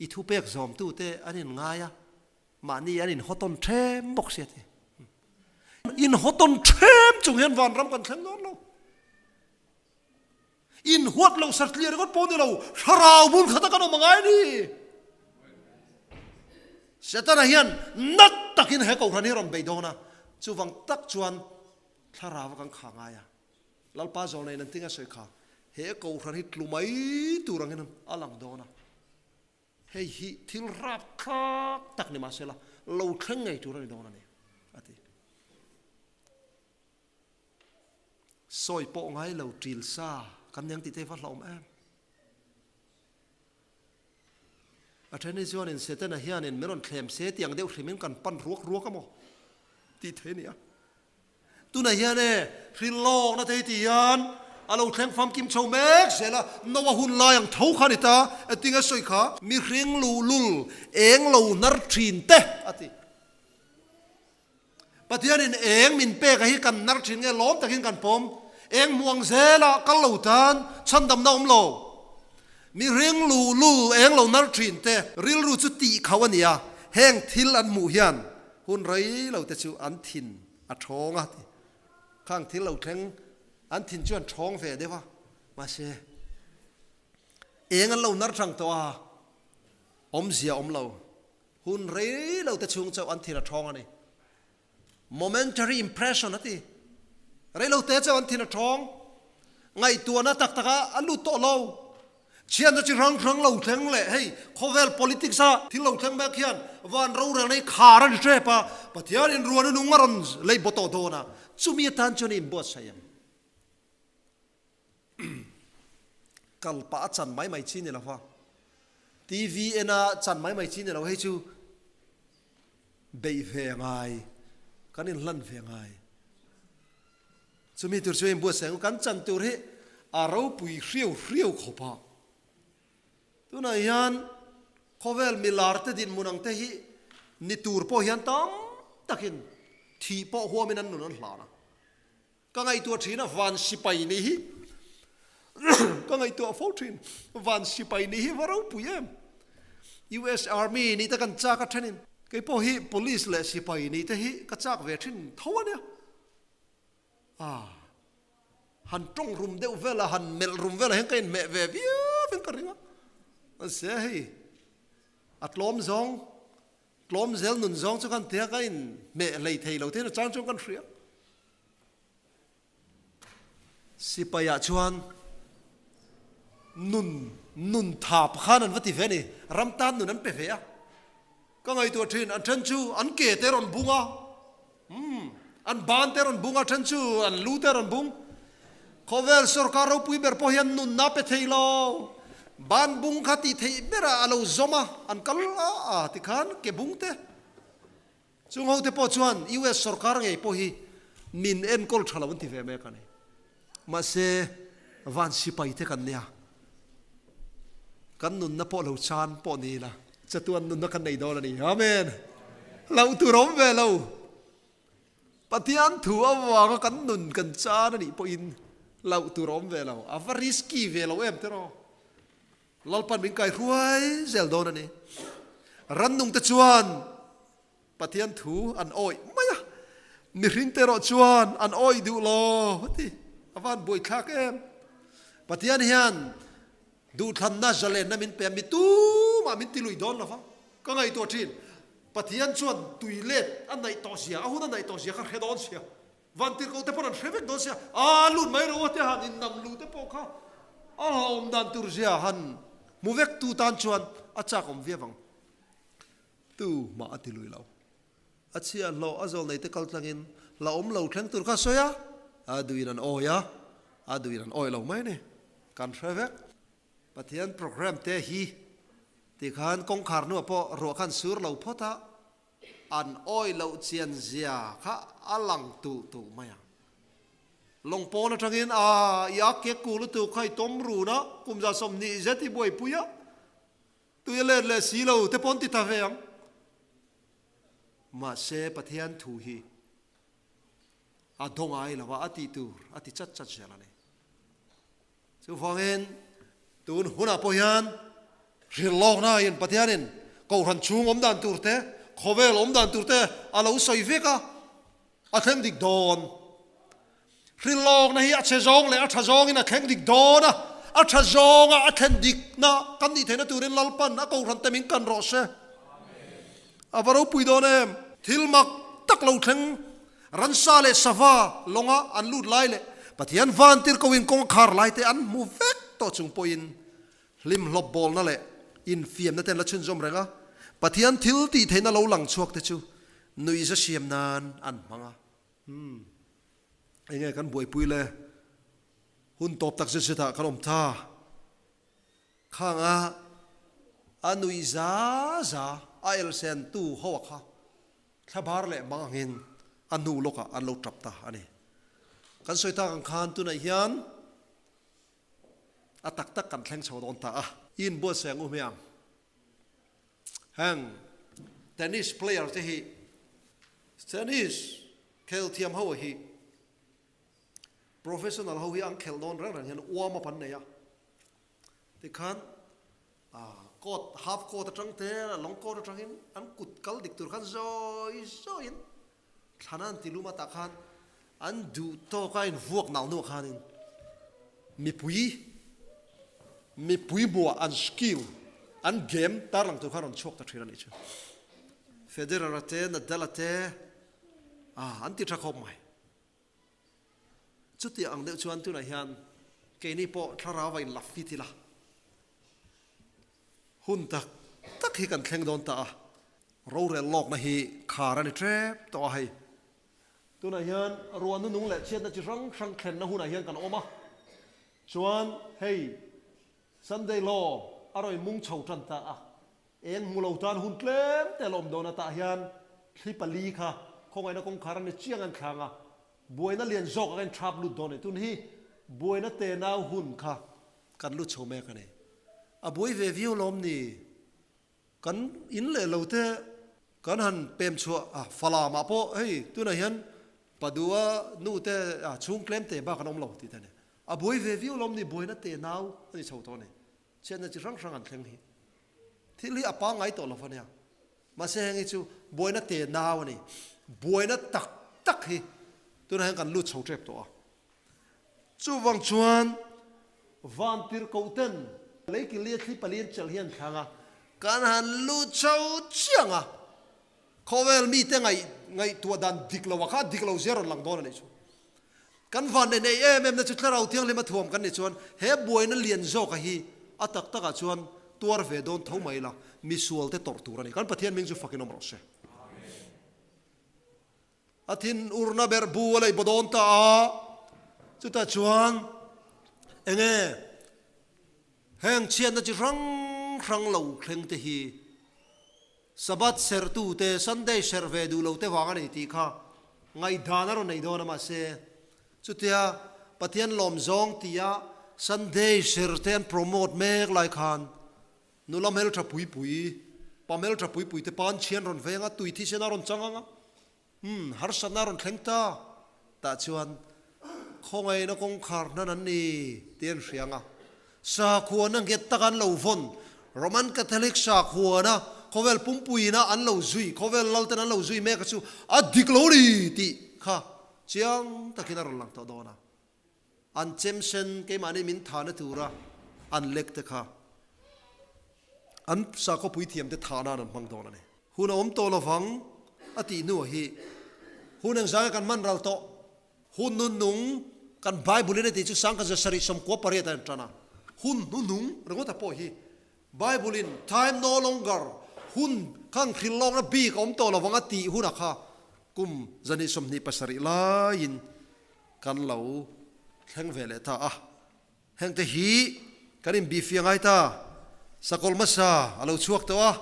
i thupek zawmtu te an in ngai a, mahni an in hawtawn ṭhem bawk sia ti. In hawtawn ṭhem chung hian vanram kan thleng dawn lo. In huat lo satliah ringawt pawh ni lo, thlarau bul khata kan awm a ngai ni. Setana hian nat takin he kohhran hi a rawn bei dawn a, chuvang tak chuan thlarau a kan kha ngai a. Lalpa zawlnei nan tinga sawi kha, he kohhran hi tlu mai tur angin a lang dawn a. Hei hi thil rapthlak tak ni mahsela lo thleng ngei tur a ni dawn a ni, a ti. Sawi pawh ngai lo ṭil sa kan eng tih te va hlauhawm em. A ṭhen hi chuanin Setana hianin min rawn thlem se tih ang deuh hrimin kan pan ruak ruak a maw tih thei a ni a. Tunah hian e hrilhlawkna te hi ti hian a lo thleng famkim chho mek zel a, Noa hun lai ang tho kha a ni ta, engtin a sawi kha? Mihring luhlul eng lo hnar ṭhin te a ti. Pathianin eng min pek a hi kan nar thin nge lawm takin kan pawm? Eng hmuang zela kal lo tan chhandamna awm lo. Mihring luhlul eng lo nar thin te rilru chu tih khauh a ni a, heng thil an hmuh hian hun rei lo te chu an thin a thawng a ti. Khang thil lo thleng an thin chu an thawng ve deuh a, mahse eng an lo nar thang tawh a, awmzia awm lo. Hun rei lo te chhung chauh an thin a thawng a ni. Momentary impression a ti. Rei lo te chauh an thin a thawng. Ngaihtuahna tak tak a a lut tawh lo. Chhiatna chi hrang hrang lo thleng leh hei khawvel politics a thil lo thleng mek hian van rorelna hi khar a ni hrep a, Pathian in ruahna nung a rawn lei baw tawh dawn a, chumi atan chuan i inbuatsaih em? Kal pah a chan mai mai chi ni lo va, TV en a chan mai mai chi ni lo hei chu beih ve a ngai, kan inhlan ve a ngai. Chumi tur chu inbuatsaih ang u, kan chan tur hi a ropui hriau hriau khawp a. Tunah hian khawvel milar te dinhmun ang te hi ni tur pawh hian tam takin thih pawh huamin an nun an hlan a. Ka ngaihtuah thin a, van sipai nih hi ka ngaihtuah fo thin. Van sipai nih hi va ropui em. US Army nih te kan chak a thenin kei pawh hi police leh sipai nih te hi ka chak ve thin tho a nia. Ah, han tawng rum deuh vel a, han melh rum vel ah hian ka inhmeh ve viau in ka ring a. Mahse hei a tlawm zawng tlawm zel nun zawng chu kan tia ka inhmeh hlei thei lo thein a chang chuan kan hria. Sipaiah chuan nun nun tha pakhan an va ti ve a ni, ram tan nun an pe ve a. Ka ngaihtuah thin, an then chu an ke te rawn bung a, umm, an ban te rawn bung a, then chu an lu te rawn bung. Khawvel sorkar ropui ber pawh hian nunna pe thei lo, ban bung kha tih theih berah a lo zawm a, an kal a a tikhan ke bung te. Chung hote pawh chuan US sorkar ngei pawh hi min enkawl tha lo an ti ve mek a ni. Mahse, van sipai te kan nia. Kan nunna pawh lo chan pawh ni ila, chatuan nunna kan nei dawn a ni. Amen. Hlauh tur awm ve lo. Pathian thu avanga kan nun kan chan a nih pawhin hlauh tur awm ve lo. A va risky ve lo em tiraw? Lalpan min kai hruai zel dawn a ni. Rannungte chuan Pathian thu an awih mai a, mihringte erawh chuan an awih duh lo a ti. A van buaithlak em. Pathian hian duhthlanna zalenna min pe a, mi tumah min ti lui dawn lo va. Ka ngaihtuah thin. Pathian chuan tui let a naih tawh zia, a hun a naih tawh zia kha hre dawn sia. Vantirhkoh te pawh an hre vek dawn sia, a lut mai ro a te han innam luh te pawh kha a hlauhawm dan tur zia han hmu vek tu tan chuan a chak awm viau ang. Tu mah a ti lui lo. A chhia hlawh a zawl nei te kal tlangin la awm lo thleng tur kha a sawi a, a duhin an awi a, a duhin an awi lo mai a ni. Kan hre vek. Pathian program te hi tikhan kawngkhar hnuah pawh ruah khan sur lo phawt a, an awi loh chian zia kha a lang tulh tulh mai ang. Lawng pawn atangin a i a kek ku lutuk kha i tawm run a, kum 30 zet i buaipui a, tui a let leh si lo te pawn ti ta ve ang. Mahse Pathian thu hi a daw ngai lo a, a tih tur a ti chat chat zel a ni. Chuvangin, tun hunah pawh hian hrilh lawknain Pathianin Kohhran chhung awm dan tur te, khawvel awm dan tur te a lo sawi vek a, a thleng dik dawn. Hrilh lawkna hi a chhe zawng leh a tha zawngin a thleng dik dawn a, a tha zawnga a thlen dikna kan nih theihna turin Lalpan a Kohhran te min kan rawh se. A va ropui dawn em? Thil mak tak lo thleng Ransa leh sava lawnga an lut lai leh Pathian vantir ko in kawng a khar lai te an hmu vek tawh chung pawhin hlimhlawp bawlna leh infiamna te an la chhunzawm reng a, Pathian thil tih theihna lo lang chhuak te chu nuihza siam nan an hmang a. Umm, enge kan buaipui le? Hun tawp tak zet zet ah kan awm ta. Khanga a nuih za za a elsen tu ho a kha thlabar leh mang angin a hnu lawkah an lo tap ta a ni. Kan sawi tak ang khan tunah hian a tak tak kan thleng chho dawn ta a. I inbuatsaih ang u hmiang. Heng tennis player te hi tennis khel thiam ho hi professional ho hi an khelh dawn reng reng hian warm up an nei a. Tikhan court, half court atang te, long court atangin an kut kal dik tur khan zawi zawiin thlan an ti lum a tah khan an duh tawk a invuak nau hnuah khanin mipui mipui hmuah an skill an game tarlang tur khan rawn chhuak ta thin a nih chu. Federer a te, Nadal a te an ti tha khawp mai. Chutiang ang deuh chuan tunah hian keini pawh thlarau a inlak fit ila, hun tak tak hi kan thleng dawn ta a, rorel lawkna hi khar a ni tep tawh a hei. Tunah hian ruah nunung leh chhiatna chi hrang hrang thlenna hunah hian kan awm a, chuan hei Sunday Law a rawn mung chho tan ta a, Eng hmu lo tan hun tlem te la awm dawn atah hian thli pali kha khawngaihna kawngkhar a ni chiang an thlang a, buaina lian zawk a kan thap lut dawn a ni. Tun hi buaina tenau hun kha kan lut chho mek a ni. A buai ve viau lawm ni? Kan in leh lo te kan han pem chhuah a, Falam ah pawh hei tunah hian Padua nu te chhung tlem te bak an awm lo tih te a ni. A buai ve viau lawm ni? Buaina tenau a ni chho tawh a ni. Chhiatna chi hrang hrang an thleng hi. Thil hi a pangngai tawh lo ania. Mahse heng hi chu buaina te nau a ni. Buaina tak tak hi tunah hian kan lut chho tep tawh a. Chuvang chuan vantirhkoh ten leikili a thli palian chelh hi an thlang a, kan han lut chho chiang a. Khawvel mite ngaih ngaihtuah dan dik lo ah kha dik lo zia rawn lang dawn a nih chu. Kan van nei nei em em na chu Thlarau Thianghlim a thuam kan nih chuan he buaina lian zawka hi a tak takah chuan tuar ve dawn tho mai la, misual te tawrh tur a ni. Kan Pathian hming chu fakin awm rawh se. A thin urna ber bu a lei baw dawn ta a, chutah chuan enge heng chhiatna chi hrang hrang lo thleng te hi Sabbath serhtute Sunday serh ve duh lo te vang a ni tih kha ngaihdan a rawn nei dawn a mahse chutia Pathian lawm zawng tia Sunday serhte an promote mek lai khan nula hmeltha pui pui, pa hmeltha pui pui te pan chhian rawn veng a, tui thisen a rawn chang ang a, umm harsatna a rawn thleng ta tah chuan khawngaihna kawngkhar hnan an ni tih an hria ang a, sakhuana nghet tak an lo vawn, Roman Catholic sakhuana khawvel pumpuiina an lo zui, khawvel lalten an lo zui mek a chu a dik lo ni tih kha chiang takin a rawn lang tawh dawn a, an chem sen keimahni min thahna tura an lek te kha an sakhaw puithiam te thah nan an hmang dawn a ni. Hun a awm tawh lovang a tih hnuah hi hun engzanga kan man ral tawh? Hun hnuhnung kan Bible-in a tih chu 1898 a intan a, hun hnuhnung ringawta pawh hi Bible-in time no longer, hun khan hrilh lawkna bik a awm tawh lovang a tih hunah kha kum 127 laiin kan lo thleng ve leh ta a. Hengte hi kan inbih fiah ngai ta. Sakawlh hmasa a lo chhuak tawh a,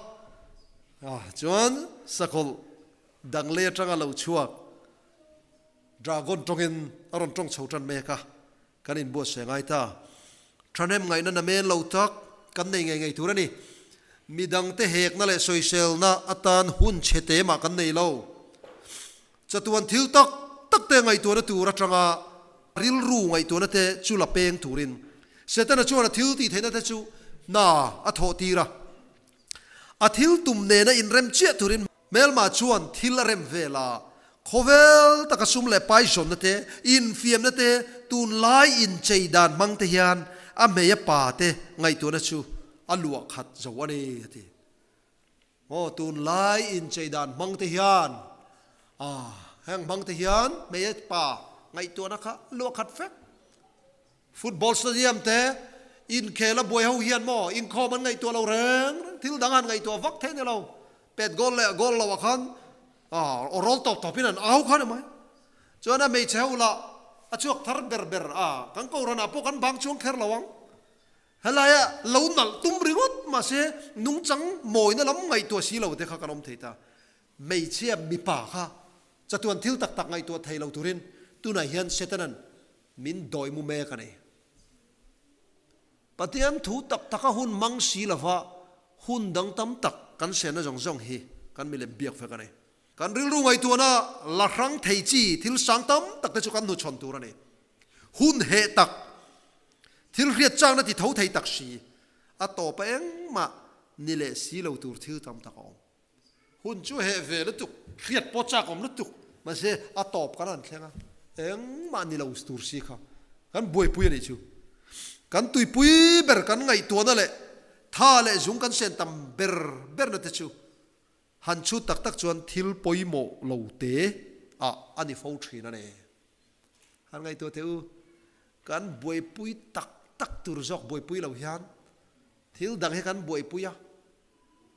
chuan sakawlh dang lei atanga lo chhuak dragon tawngin a rawn tawng chho tan mek a, kan inbuatsaih ngai ta. Thahnem ngaihna namen lo tak kan nei ngei ngei tur a ni. Midangte hekna leh sawiselna atan hun chhe te mah kan nei lo. Chatuan thil tak tak te ngaihtuahna tur atanga rilru ngaihtuahna te chu la peng turin Setana chuan a thil tih theihna te chu hna a thawh tir a. A thil tum nena inrem chiah turin hmelma chuan thil a rem vel a, khawvel taka sum leh paizawnna te, infiamna te, tunlai inchei dan hmang te hian a hmei a pa te ngaihtuahna chu a luah khat zo a ni, a ti. Aw tunlai inchei dan hmang te hian ah heng hmang te hian hmeichhe pa ngaihtuahna kha luah khat vek. Football stadium te inkhel a buai ho hian maw inkhawm an ngaihtuah lo reng reng thil dang an ngaihtuah vak thei ni lo. Pet goal leh goal lo ah khan ah aw rawl tawp tawp in an au kha ni mai. Chuan a hmeichhe ho lah a chhuak thar ber ber a kan kohhran ah pawh kan bang chuang kher lo ang. Helaia lo nalh tum ringawt mahse nungchang mawina lam ngaihtuah si lo te kha kan awm thei ta. Hmeichhia mipa kha chatuan thil tak tak ngaihtuah thei lo turin tunah hian Setanan min dawi mu mek a ni. Pathian thu tak taka hun hmang si lova hun dang tam tak kan senna zawng zawng hi kan milem biak vek a ni. Kan rilru ngaihtuahna la hrang thei chi thil sang tam tak te chu kan hnuchhawn tur a ni. Hun heh tak, thil hriat chakna ti tho thei tak si, a tawp a engmah ni leh si lo tur thil tam tak a awm. Hun chu heh ve lutuk, hriat pawh chak awm lutuk, mahse a tawp kan han thleng a, engmah ni lo tur si kha kan buaipui a nih chu. Kan tuipui ber kan ngaihtuahna leh tha leh zung kan sen tam ber berna te chu Han chhut tak tak chuan thil pawimawh lo te ah a ni fo thin a ni. Han ngaihtuah teh u, kan buaipui tak tak tur zawk buaipui lo hian thil dang hi kan buaipui a,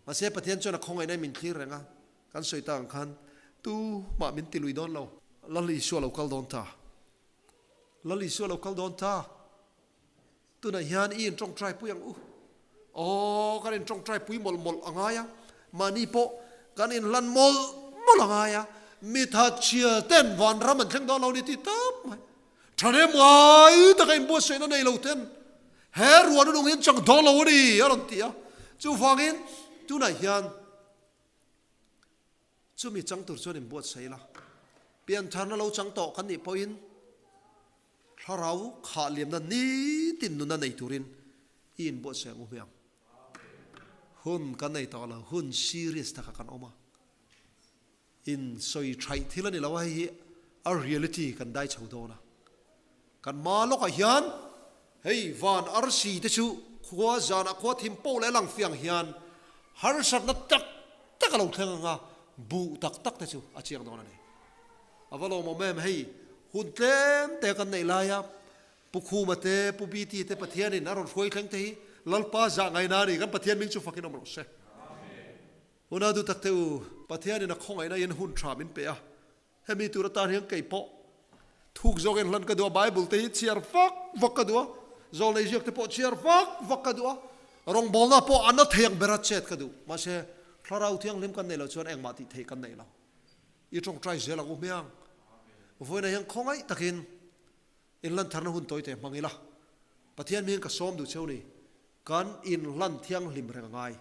mahse Pathian chuan a khawngaihna in min thlir reng a, kan sawi tak ang khan tumah min ti lui dawn lo. Lal Isua lo kal dawn ta. Lal Isua lo kal dawn ta. Tunah hian i intawngtai pui ang u. Aw, kan intawngtai pui mawlh mawlh a ngai a, mahni pawh kan inhlan mawlh mawlh a ngai a, mi thatchhia ten vanram an thleng dawn lo ni tih tawp mai. Thahnem ngai taka inbuatsaihna nei lo ten he ruahna nung hi an chang dawn lo a ni a rawn ti a. Chuvangin tunah hian chumi chang tur chuan inbuatsaih ila, piantharna lo chang tawh kan nih pawhin, Thlarau khah liamna nitin nuna nei turin i inbuatsaih ang u hmiang. Hun kan nei tawh lo, hun serious takah kan awm a. In sawi thaih thil a ni lo a, hei hi a reality kan dai chho dawn a. Kan hma lawkah hian hei van arsi te chu khua zanah khua thim poh leh lang fiang hian harsatna tak tak a lo thleng ang a, buh tak tak te chu a chiang dawn a ni. A va lawmawm em hei, hun tlem te kan neih laia Pu Khuma te, Pu BT te Pathianin a rawn hruai thleng te hi Lalpa zah ngaina a ni, kan Pathian hming chu fakin awm rawh se. Hun a duh tak te u, Pathianin a khawngaihna in hun tha min pe a, hemi tur atan hian kei pawh thuk zawkin hlan ka duh a, Bible te hi chhiar vak vak ka duh a, zawlnei ziak te pawh chhiar vak vak ka duh a, rawngbawlna pawh a na thei ang bera chet ka duh, mahse Thlarau Thianghlim kan neih loh chuan engmah tih theih kan nei lo. I tawngtai zel ang u hmiang. Vawiinah hian khawngaih takin inlantharna hun tawite hmang ila. Pathian hming ka sawm duh cheu ni. Kan inhlan thianghlim reng a ngai.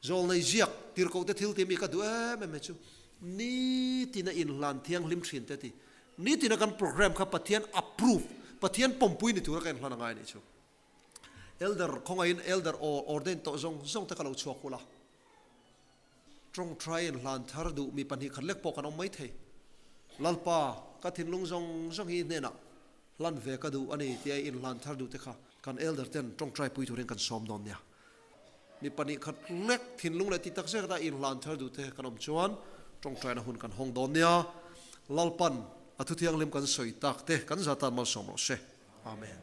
Zawlnei ziak tirhkohte thil tih mi ka duh em em mai chu nitina inhlan thianghlim thin te ti. Nitina kan program kha Pathian approve, Pathian pawmpui ni tura ka inhlan a ngai anih chu. Elder khawngaihin elder ordain tawh zawng zawng te ka lo chhuak hul a. Tawngtai in hlan thar duh mi 2 khat lek pawh kan awm mai thei. Lalpa, ka thinlung zawng zawng hi i hnenah hlan ve ka duh a ni tia in hlan thar duh te kha kan elder ten tawngtai pui turin kan sawm dawn nia. Mi 2 khat lek thinlung leh ti tak zet a inhlan thar duh te kan awm chuan tawngtaina hun kan hawng dawn nia. Lalpan a thuthianghlim kan sawi tak te kan za tan malsawm rawh se. Amen.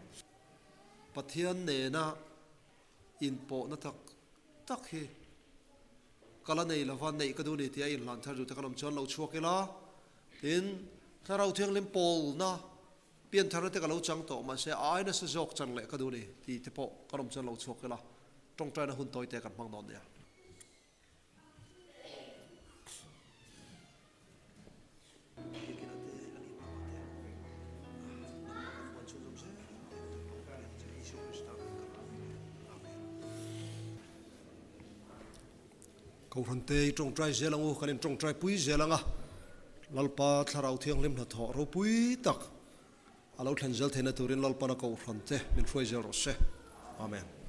Pathian nena inpawhna tak tak hi ka la nei lova, neih ka duh ni tia inhlan thar duh te kan awm chuan lo chhuak ila, tin Thlarau Thianghlim pawlna piantharna te ka lo chang tawh mahse a ai nasa zawk chan leh ka duh ni tih te pawh kan awm chuan lo chhuak ila, tawngtaina hun tawi te kan hmang dawn nia. Kohhrante i tawngtai zel ang u, kan in tawngtai pui zel ang a, Lalpa Thlarau Thianghlim hnathawh ropui tak a lo thlen zel theihna turin Lalpana Kohhrante min hruai zel rawh se. Amen.